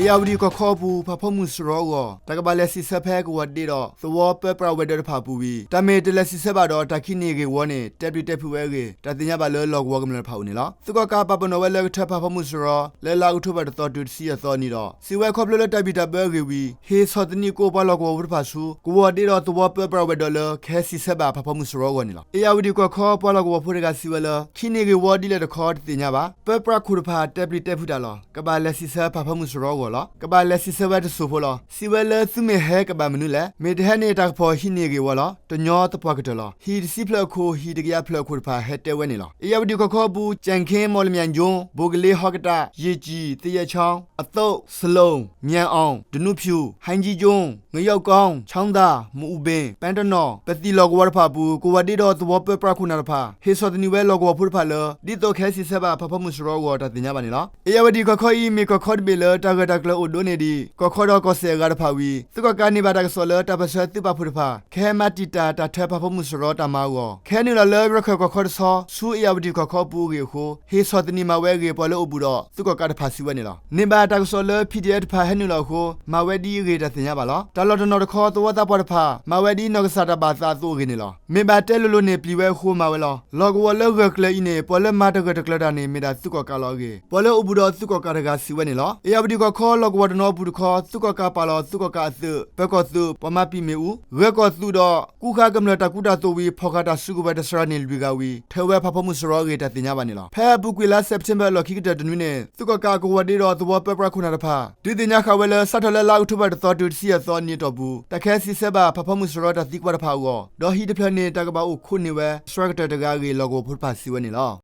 အ့ၣ်ယၣ်ဝတံၣ်ကီၢ်ခီအပူၤ ဖးဖီမုၢ်စရီအဂီၢ် တၢ်ကဘၣ်လဲၤစံးဆၢဖဲကဝီၤဒ့ဒီး သဝီပၢပြးဝဲၤဒၢးတဖၣ်အပူၤဝံၤ တၢ်မ့ၢ်တလဲၤစံးဆၢဘၣ်ဒီး တၢ်ခံးန့ၢ်ဂ့ၢ်ဝီန့ၣ် တဲပျံၤတဲဖုးဝဲအဂ့ၢ် တၢ်သ့ၣ်ညါဘၣ်လၢလီၢ်ကဝီၤကမျၢၢ်တဖၣ်အအိၣ်န့ၣ်လီၤ. သုးကီၣ်ကးပာ်ပနီၣ်ဝဲလၢကထၢဖးဖီမုၢ်စရီ လၢလါအီးကထိဘၢၣ်တသီတုၤတဆံယဲၢ်သီအနံၤဒီး စံးဝဲခီဖျိလၢတၢ်ဘံၣ်တၢ်ဘၢအဂ့ၢ်ဝံၤ ဟ့ၣ်ဆီၣ်သနံးကိးပှၤလီၢ်ကဝီၤဖိတဖၣ်ဆူ ကဝီၤဒ့ဒီးသဝီပၢပြးဝဲၤဒၢးလၢ ကဟဲစံးဆၢဘၣ်ဖးဖီမုၢ်စရီအဂီၢ်န့ၣ်လီၤ. အ့ၣ်ယၣ်ဝတံၣ်ကီၢ်ခီပှၤလီၢ်ကဝီၤဖိတဂၤစံးဝဲလၢ ခံးန့ၢ်ဂ့ၢ်ဝီဒ်လဲၣ်တခီတသ့ၣ်ညါဘၣ်. ပၢပြးခိၣ်တဖၣ်တဲပျံၤတဲဖုးတၢ်လီၤ. ကဘၣ်လဲၤစံးဆၢဖးဖီမုၢ်စရီအဂီၢ်လီၤ. ကဘၣ်လဲၤစံးဆၢဝဲတစိၢ်ဖိလီၤ. စံးဝဲလၢသုမ့ၢ်ဟဲကဘၣ်မနုၤလဲၣ်. မ့ၢ်တဟဲန့ၣ် တၢ်ကဖီၣ်ဟံးန့ၢ်ဂ့ၢ်ဝီလီၤ. တညီသပှၢ်ကတၢၢ်လီၤ. ဟံၣ်တဆံဖျၢၣ်အခိၣ် ဟံၣ်တကယၤဖျၢၣ်အခိၣ်တဖၣ်ဟဲတဲဝဲန့ၣ်လီၤ. အ့ၣ်ယၣ်ဝတံၣ်ကီၢ်ခီအပူၤ ကၠဲၣ်ခ့ မီၣ်လမၠဲၣ်ကၠိ ဘိၣ်ကလ့ဟီကတး ယ့ၣ်ကၠံၣ် သယဲၣ်ခၠီ အသိး စလိၣ် မၠဲၣ်အီၣ် တနူဖၠူၣ် ဟဲကၠံကၠိ ငယီၣ်ကီ ခၠီသၣ် မအူဘ့ၣ် ပဲတနီၣ် ပသံၣ်လီၢ်ကဝီၤတဖၣ်အပူၤ ကဝီၤဒ့ဒီးသဝီပၢပြးခိၣ်နၢ်တဖၣ် ဟ့ၣ်ဆီၣ်သနံးဝဲလီၢ်ကဝီၤဖိတဖၣ်လၢ ဒ်သိးကဟဲစံးဆၢဘၣ်ဖးဖီမုၢ်စရီအဂီၢ် တၢ်သ့ၣ်ညါဘၣ်န့ၣ်လီၤ. အ့ၣ်ယၣ်ဝတံၣ်ကီၢ်ခီအံၤ မ့ၢ်ကီၢ်ခီတဘ့ၣ်လၢတၢ်ဂၢၢ်တၢ်ကျၢၤအိၣ်ဒိၣ်န့ၢ်ဒံး ကီၢ်ခီဒီးကီၢ်စဲၣ်အဂၤတဖၣ်ဝံၤ သုးကီၣ်ကးန့ၢ်ဘၣ်တၢ်ကစီၣ်လၢ တၢ်ပၢၢ်ဆၢသုးပာ်ဖှိၣ်တဖၣ် ကဟဲမၤတံာ်တာ်တၢ်ထၢဖးဖီမုၢ်စရီတၢ်မၤအဂီၢ် ကဟဲနုာ်လီၤလၢရခၢၣ်ကီၢ်ခီတဆီ ဆူအ့ၣ်ယၣ်ဝတံၣ်ကီၢ်ခီအပူၤအဂ့ၢ်အဃိ ဟ့ၣ်ဆီၣ်သနံးမၤဝဲအဂ့ၢ် ပှၤလၢအိၣ်ဘူးဒီးသုးကီၣ်ကးတဖၣ်စံးဝဲန့ၣ်လီၤ. န့ၢ်ဘၣ်တၢ်ကစီၣ်လၢ ပီၣ်ဒံၣ်အဲၣ် တဖၣ်ဟဲနုာ်လီၤအဃိ မၤဝဲဒ်အဂ့ၢ်တၢ်သ့ၣ်ညါဘၣ်လီၤ. တၢ်လီၢ်တနီၤတခီ သဝီသးပှၢ်တဖၣ် မၤဝဲဒ်နီၢ်ကစၢ်တၢ်ဘၣ်သးအသိးအဂ့ၢ်န့ၣ်လီၤ. မ့ၢ်ဘၣ်တဲလိၤလိၤန့ၣ် ပျံၤဝဲအဃိမၤဝဲလီၤ. လီၢ်ကဝီၤလၢဂၢၢ်ကျၢၤအံၤန့ၣ် ပှၤလၢမၤတဂၢၢ်တကျၢၤတၢ်န့ၣ် မ့ၢ်ဒၣ်သုးကီၣ်ကးလီၤအဂ့ၢ် ပှၤလၢအိၣ်ဘူးဒီးသုးကီၣ်ကးတဂၤစံးဝဲန့ၣ်လီၤ. အ့ၣ်ယၣ်ဝတံၣ်ကီၢ်ခီ လီၢ်ကဝီၤတနီၤအပူၤတခီ သုးကီၣ်ကးပာ်လီၤသုးကီၣ်ကးအသုး ပၢၤကီၢ်သုး ပှၤမၤပံာ်မ့ၣ်အူ ဂၢၤကီၢ်သုးဒီး ကူၣ်ဃာ်ကမျၢၢ်တၢ်ကူတၢ်သိးဝံၤ ဖီၣ်ဃာ်တၢ်စုကဝဲၤတစှၤန့ၢ်လွံၢ်ဂၤဝံၤ ထၢဝဲဖးဖီမုၢ်စရီအဂ့ၢ် တၢ်သ့ၣ်ညါဘၣ်န့ၣ်လီၤ. ဖဲအပူၤကွံာ်လါစဲးပထ့ဘၢၣ်အလီၢ်ခံကတၢၢ်တနွံန့ၣ် သုးကီၣ်ကးကဝီၤဒ့ဒီးသဝီပၢပြးခိၣ်နၢ်တဖၣ် ဒုးသ့ၣ်ညါဃာ်ဝဲလၢ စးထီၣ်လၢလါအီးကထိဘၢၣ်တသီတုၤတဆံယဲၢ်သီအနံၤအတီၢ်ပူၤ တၢ်ကဟဲစံးဆၢဘၣ်ဖးဖီမုၢ်စရီတၢ်သံကွၢ်တဖၣ်အဂီၢ် ဒီးဟံၣ်တဖျၢၣ်န့ၣ် တၢ်ကဘၣ်အိၣ်ခိးန့ၢ်ဝဲ တစှၤကတၢၢ်တဂၤအဂ့ၢ် လီၢ်ကဝီၤဖိတဖၣ်စံးဝဲန့ၣ်လီၤ.